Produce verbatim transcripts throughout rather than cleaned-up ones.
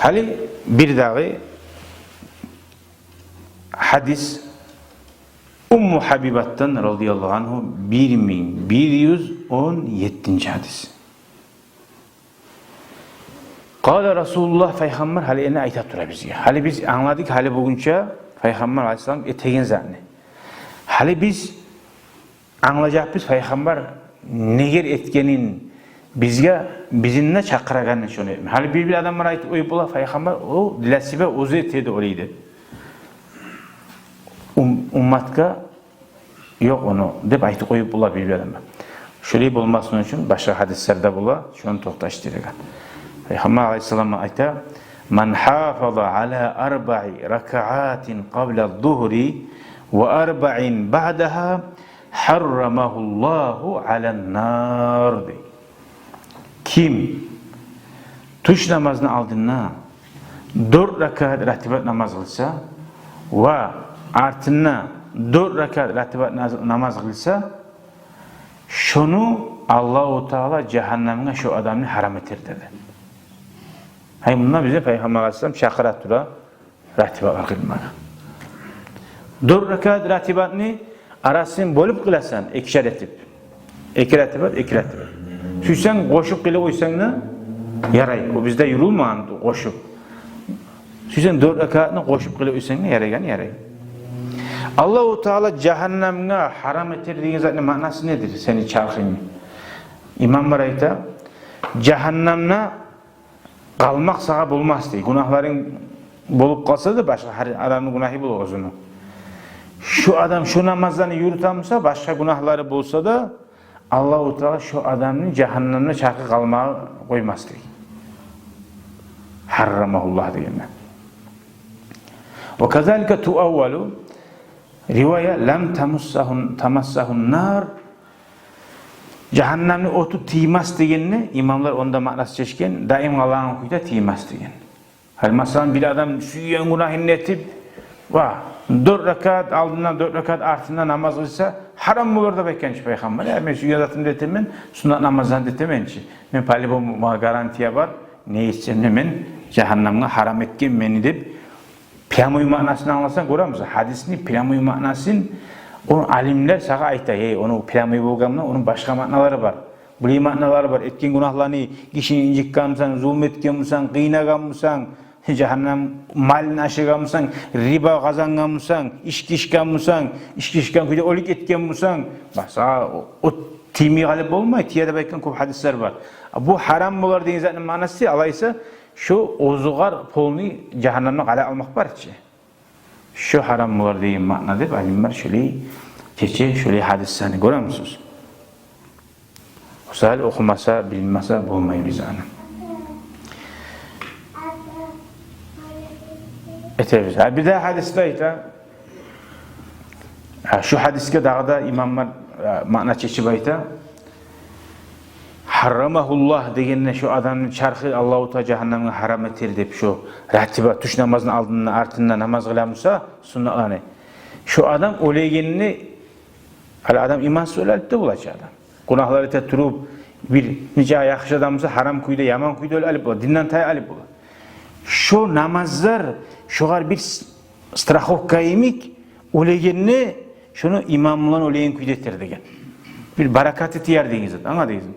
Гьали бир дагъы гьадис Умму Гьабибатдан, радияллагьу ангьу, бир минг бир юз он еттинчи гьадис. Къала Расулуллагь, пайхаммар гьали энни айта тура бизге. Гьали биз англадыкъ, гьали бугюнче пайхаммар алайгьиссалам этеген затны. Гьали биз англажакъбыз пайхаммар негер этгенин, бизге, бизин де чакъырагъанын шону этме. Гьали бир-бир адамлар айтып къоюп бола, пайхаммар о для себя оьзю этеди олай деп. Ум-, умматгъа ёкъ ону деп айтып къоюп бола бир-бир адамлар. Шолай болмасын учун башгъа гьадислер де бола, шону токъташдырагъан. Пайхаммар алайгьиссалам айта: «Ман гьафаза ала арбаи ракаатин къабла зугьри ва арбаин баъдагьа гьаррамагьуллагьу алан нар», — дей. Ким тюш намазны алдында дёрт ракаат ратибат намаз къылса ва артында дёрт ракаат ратибат наз-, намаз къылса, шону Аллагьу Таала жагьаннамгъа шо адамны гьарам этер деди. Гьай, мунда бизин пайхаммар алайгьиссалам чакъыра тура ратибатлар къылмагъа. Дёрт ракаат ратибатны арасын бёлюп къыласан, экишер этип. Эки ратибат, эки ратибат. Сюйсенг къошуп къылып къойсанг да ярай. О бизде юрюлмеген къошуп. Сюйсенг дёрт ракаатны къошуп къылып къойсанг да ярайгъаны ярай. Аллагьу Таала жагьаннамгъа гьарам этер деген затны маънасы недир, сени чархынгны? Имамлар айта, жагьаннамда къалмакъ сагъа болмас дей. Гюнагьларынг болуп къалса да, башгъа, гьар адамны гюнагьы бола оьзюню. Шо адам шо намазланы юрютемусе, башгъа гюнагьлары болса да, Аллагьу Таала шо адамны жагьаннамда чархы къалмагъа къоймас дей. Гьаррамагьуллагь дегенде. Ва казалика туаввалу ривая: «Лам тамассагьу, тамассагьун нар». Жагьаннамны оту тиймес дегенни имамлар онда маънасы чечген, даим къалагъан кюйде тиймес деген. Гьали, масала, бир адам сюйген гюнагьын этип, ва, дёрт ракаат алдында, дёрт ракаат артында намаз къылса, гьарам болар деп айтгъан чы пайхаммар. Я, мен сюйген затымны этемен, суннат намазланы этемен чи. Мен по-любому, магъа гарантия бар, не этсем де мен жагьаннамгъа гьарам этген мени деп, прямой маънасын англасанг, гёремисен, гьадисни прямой маънасын, о алимлер сагъа айта, эй, ону прямой болгъанына, ону башгъа маъналары бар. Булай маъналары бар. Этген гюнагьланы, гишини инжитгенмисен, зулму этгенмисен, къыйнагъанмысан, жагьаннам малын ашагъанмысан, риба къазангъанмысан, ички ичгенмисен, ички ичген кюйде оьлюк этгенмисен, баса, о, о тиймей къалып болмай, тие деп айтгъан кёп гьадислер бар. А бу гьарам болар деген затны маънасы, алайса, шо оьзюгер полный жагьаннамда къала алмакъ бар чы. Шо гьарам болар деген маъна деп алимлер шолай чече, шолай гьадислени, гёремисиз? Осал охумаса, билмесе болмай биз аны. Этебиз. Гьа, бир де гьадисде айта. Гьа, шу гьадисге дагъы да имамлар, гьа, маъна чечип айта. Гьаррамагьуллагь дегенде, шо адамны чархы Аллагьу Таала жагьаннамгъа гьарам этер деп, шо ратиба, тюш намазны алдында, артында намаз къыламуса, суннатланы. Шо адам оьлегенде, гьали адам имансыз оьле алып да бола чы адам. Гюнагьлар эте туруп, бир нече яхшы адам буса, гьарам кюйде, яман кюйде оьле алып бола, динден тая алып бола. Шо намазлар шогъар бир с-, страховка йимик, оьлегенде шону иман булан оьлеген кюйде этер деген. Бир баракаты тияр деген зат, англадыгъызмы?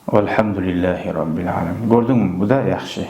Валгьамдулиллагьи раббил аламин. Гёрдюнгмю? Бу да яхшы.